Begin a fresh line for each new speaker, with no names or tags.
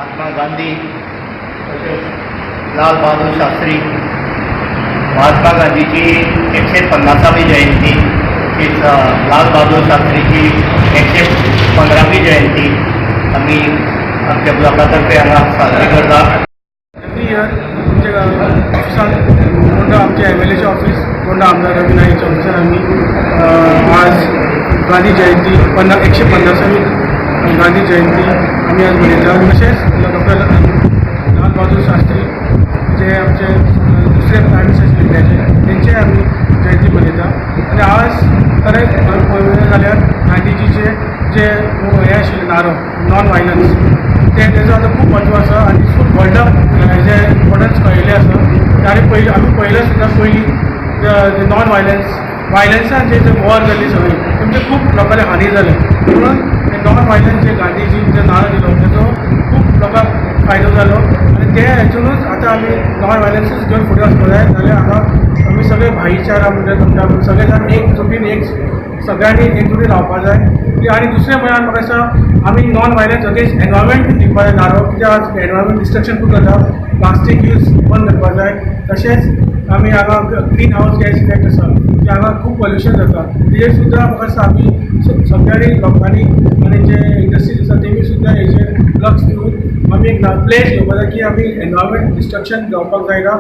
महात्मा गांधी तशेंच लाल बहादूर शास्त्री, महात्मा गांधीची 150वी जयंती, तशीच लाल बहादूर शास्त्रीची 115वी जयंती आमी आमच्या ब्लॉका तर्फे हांगा साजरी करता.
एवरी इयर आमच्या ऑफिसान, फोंडा आमच्या एमएलएचे ऑफिस, फोंडा आमदार रवी नाईकच्या ऑफिसान आमी आज गांधी जयंती, 150वी गांधी जयंती आमी आज मनयता. तशेंच डॉक्टर लाल बहादूर शास्त्री, जे आमचे दुसरे प्रायम मिनिस्टर आशिल्ले इंडियाचे, तेंचे आमी जयंती मनयता. आनी आज खरें पळोवंक जाल्यार गांधीजीचे जे हे आशिल्ले नारो, नॉन वायलन्स, ते तेजो आतां खूब म्हत्व आसा आनी खूब वर्ल्डाक हेजें इम्पोर्टन्स कळिल्लें आसा. आनी पयलीं आमी पळयलें सुद्दां, पयलीं नॉन वायलन्स वायलन्सान जे वॉर जाली सगळी, तेमचे खूब लोकांले हानी जाले. म्हणून नॉन वायलन्स जे गांधीजीन जे नारो दिलो, तेजो खूब लोकांक फायदो जालो आनी ते हेतुनूच आतां आमी नॉन वायलन्सूच घेवन फुडें वचपाक जाय. जाल्यार हांगा आमी सगळे भाईचारा म्हणजे तुमच्या सगळे जाण एकजुटीन, एक सगळ्यांनी एकजुटीन रावपाक जाय. आनी दुसरें म्हळ्यार म्हाका दिसता, आमी नॉन वायलन्स अगेन्स्ट एनवायरमेंट दिवपाक जाय नारो, कित्याक आज एनवायरमेंट डिस्ट्रक्शन खूब जाता. प्लास्टीक यूज बंद करपाक जाय. तशेंच आमी हांगा ग्रीन हावस गॅस इफेक्ट आसा, की हांगा खूब पॉल्युशन जाता, तेजेर सुद्दां म्हाका दिसता आमी सगळ्यांनी लोकांनी आनी जे इंडस्ट्रीज आसा तेमी सुद्दां हेजेर लक्ष दिवन आमी एक प्लेज घेवपाक जाय की आमी एनवायरमेंट डिस्ट्रक्शन जावपाक जायना.